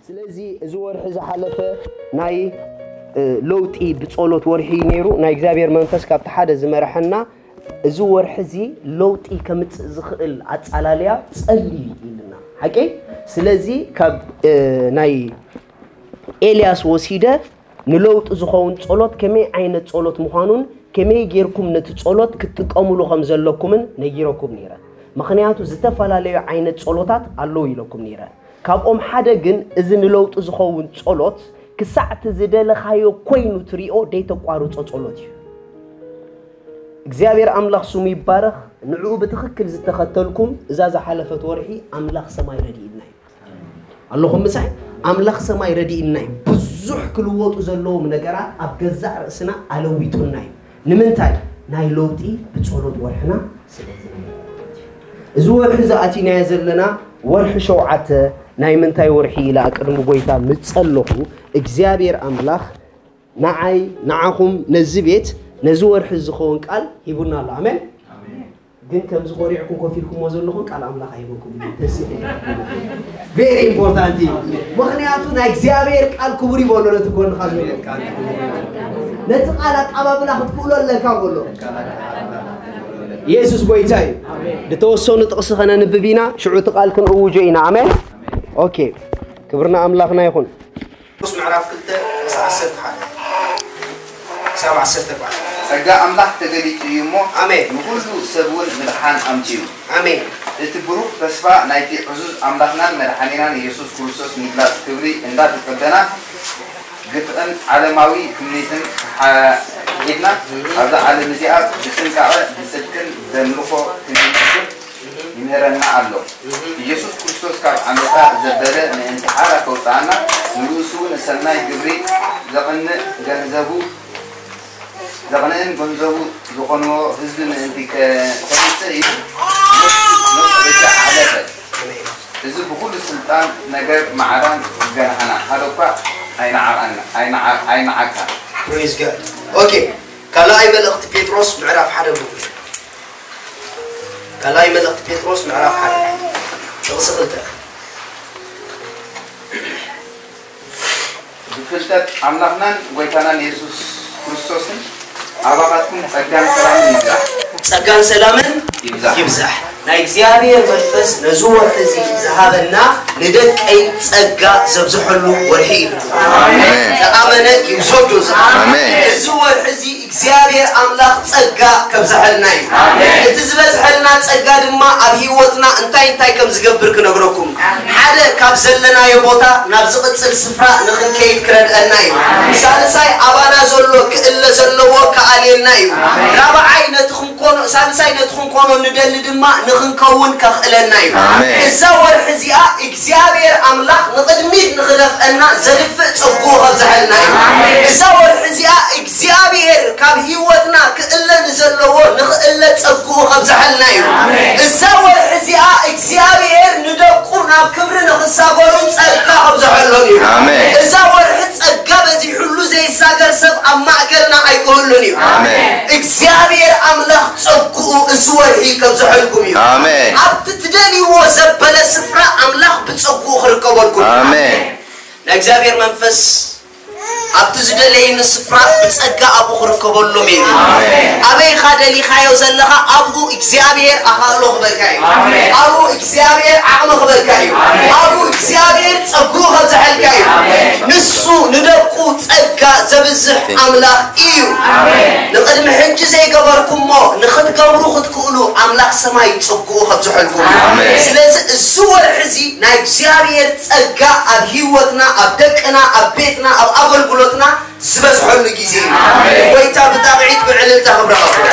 ስለዚ እዚ ወርሒ ዝሓለፈ ናይ ለውጢ ብጸሎት ወርሒ ነይሩ። ናይ እግዚኣብሔር መንፈስ ካብቲ ሓደ ዝመርሐና፣ እዚ ወርሒ እዚ ለውጢ ከምጽእ ዝኽእል ኣጻላልያ ጸልዩ ኢልና ሓቂ። ስለዚ ካብ ናይ ኤልያስ ወሲደ ንለውጢ ዝኸውን ጸሎት ከመይ ዓይነት ጸሎት ምዃኑን ከመይ ጌርኩም ነቲ ጸሎት ክትጥቀምሉ ከም ዘለኩምን ነጊረኩም ነይረ። ምኽንያቱ ዝተፈላለዩ ዓይነት ጸሎታት ኣለዉ ኢለኩም ነይረ። ካብኦም ሓደ ግን እዚ ንለውጢ ዝኸውን ጸሎት ክሳዕ እቲ ዝደለኻዮ ኮይኑ ትሪኦ ደይተቋርጾ ጸሎት እዩ። እግዚኣብሔር ኣምላኽ ስሙ ይባረኽ። ንዕኡ ብትኽክል ዝተኸተልኩም እዛ ዝሓለፈት ወርሒ ኣምላኽ ሰማይ ረድኢልና እዩ። ኣለኹም ምሳይ? ኣምላኽ ሰማይ ረድኢልና እዩ። ብዙሕ ክልወጡ ዘለዎም ነገራት ኣብ ገዛእ ርእስና ኣለዊጡና እዩ። ንምንታይ? ናይ ለውጢ ብጸሎት ወርሕና ስለ ዝነበረ። እዚ ወርሒ ዝኣቲናዮ ዘለና ወርሒ ሸውዓተ ናይ ምንታይ ወርሒ ኢለ ኣቅድሚ ጎይታ ምጸለኹ እግዚኣብሔር ኣምላኽ ንዓይ ንዓኹም ነዚ ቤት ነዚ ወርሒ ዝኸውን ቃል ሂቡና ኣሎ። ኣሜን። ግን ከምዚ ኮሪዕኩም ኮፍ ኢልኩሞ ዘለኹም ቃል ኣምላኽ ኣይበኩም። ደስ ይብል። ቬሪ ኢምፖርታንት እዩ። ምኽንያቱ ናይ እግዚኣብሔር ቃል ክቡር ይበሎ ነቲ ጎንኻ ዘሎ ቃል። ነቲ ቃል ኣቃባብላ ክትክእሎ ኣለካ በሎ። ኢየሱስ ጎይታ እዩ። ዝተወሰኑ ጥቕሲ ከነንብብ ኢና፣ ሽዑ እቲ ቃል ክንእውጆ ኢና። ኣሜን። ኦኬ። ክብርና ኣምላኽና ይኹን። ጴጥሮስ ምዕራፍ ክልተ ክሳብ ዓሰርተ ሓደ፣ ክሳብ ዓሰርተ ኣርባዕተ። ጸጋ ኣምላኽ ተገሊጹ እዩ እሞ፣ ኣሜን። ንኹሉ ሰብ እውን ምድሓን ኣምጺኡ። ኣሜን። እቲ ብሩኽ ተስፋ ናይቲ ዕዙዝ ኣምላኽናን መድሓኒናን ኢየሱስ ክርስቶስ ምግላጽ ክብሪ እንዳተጸበና፣ ግፍዕን ዓለማዊ ትምኒትን ሓ-፣ ሒድና፣ ኣብዛ ዓለም እዚኣ ብጥንቃቐ፣ ብጽድቅን በምልኾ ክንነብር ይምህረና ኣሎ። ኢየሱስ ክርስቶስ ካብ ዓመጻ ዘበለ ምእንቲ ሓራ ከውጽኣና፣ ንርእሱ ንሰናይ ግብሪ ዘቕንእ ገንዘቡ፣ ዘቕንእን ገንዘቡ ዝኾንዎ ህዝቢ ምእንቲ ከ-፣ ከምጽእ ኢሉ ነፍሱ በጃ ሓለፈ። እዚ ብኹሉ ስልጣን ነገር ማዕራን ዝገንሓና ሓደ እኳ ኣይነዓቐና፣ ኣይነዓ-፣ ኣይነዓካ። Praise God። ኦኬ፣ ካልኣይ መልእኽቲ ጴጥሮስ ምዕራፍ ሓደ ብኩ። ካልኣይ መልእኽቲ ጴጥሮስ ምዕራፍ ሓደ ጥቕሲ ክልተ። ብፍልጠት ኣምላኽናን ጎይታናን የሱስ ክርስቶስን ኣባኻትኩም ጸጋን ሰላምን ይብዛሕ። ጸጋን ሰላምን ይብዛሕ። ይብዛሕ። ናይ እግዚኣብሔር መንፈስ ነዚ ወርሒ እዚ ዝሃበና ንደቀይ ጸጋ ዘብዝሐሉ ወርሒ እዩ። ኣሜን። ዝኣመነ ይውሰዶ ዝኣመነ። ኣሜን። እዚ ወርሒ እዚ እግዚኣብሔር ኣምላኽ ጸጋ ከብዝሐልና እዩ። ኣሜን። እቲ ዝበዝሐልና ጸጋ ድማ ኣብ ህይወትና እንታይ እንታይ ከም ዝገብር ክነግረኩም። ሓደ፣ ካብ ዘለናዮ ቦታ ናብ ዝቕጽል ስፍራ ንኽንከይድ ክረድአና እዩ። ኣሜን። ሳልሳይ፣ ኣባና ዘሎ ክእለ ዘለዎ ክኣልየልና እዩ። ኣሜን። ራብዓይ፣ ነቲ ክንኮኖ፣ ሳልሳይ፣ ነቲ ክንኮኖ ንደሊ ድማ ንኽንከውን ከኽእለና እዩ። ኣሜን። እዛ ወርሒ እዚኣ እግዚኣብሔር ኣምላኽ ንቕድሚት ንኽደፍአና ዘድፍእ ጸግኡ ከብዝሐልና እዩ። ኣሜን። እዛ ወርሒ እዚኣ እግዚኣብሔር ካብ ህይወትና ክእለ ንዘለዎ ንኽእለ ጸግኡ ከብዝሐልና እዩ። ኣሜን። እዛ ወርሒ እዚኣ እግዚኣብሔር ንደቁ ናብ ክብሪ ንኽሳገሩ ጸጋ ከብዝሐሎም እዩ። ኣሜን። እዛ ወርሒ ጸጋ በዚሑሉ ዘይሳገር ሰብ ኣብ ማእከልና ኣይክህሉን እዩ። ኣሜን። እግዚኣብሔር ኣምላኽ ጸግኡ እዚ ወርሒ ከብዝሐልኩም እዩ። ኣሜን። ኣብቲ ትደልይዎ ዘበለ ስፍራ ኣምላኽ ብጸግኡ ክርከበልኩም እዩ። ኣሜን። ናይ እግዚኣብሔር መንፈስ ኣብቲ ዝደለየኒ ስፍራ ብጸጋ ኣብኡ ክርከበሎም እዩ። ኣሜን። ኣበይ ኢኻ ደሊኻዮ ዘለኻ ኣብኡ እግዚኣብሔር ኣኻእሎ ክበልካ እዩ። ኣሜን። ኣብኡ እግዚኣብሔር ዓቕሚ ክበልካ እዩ። ኣሜን። ኣብኡ እግዚኣብሔር ጸግኡ ከብዝሐልካ እዩ። ኣሜን። ንሱ ንደቁ ጸጋ ዘብዝሕ ኣምላኽ እዩ። ኣሜን። ንቕድሚ ሕጂ ዘይገበርኩሞ ንኽትገብሩ ክትክእሉ ኣምላኽ ሰማይ ጸግኡ ከብዝሐልኩም እዩ። ኣሜን። ስለዚ እዚ ወርሒ እዚ ናይ እግዚኣብሔር ጸጋ ኣብ ህይወትና፣ ኣብ ደቅና፣ ኣብ ቤትና፣ ኣብ ኣገልግሎትና ዝበዝሐሉ ግዜ እዩ። ኣሜን። ጎይታ ብጣቕዒት ብዕልልታ ክብረኸብረ።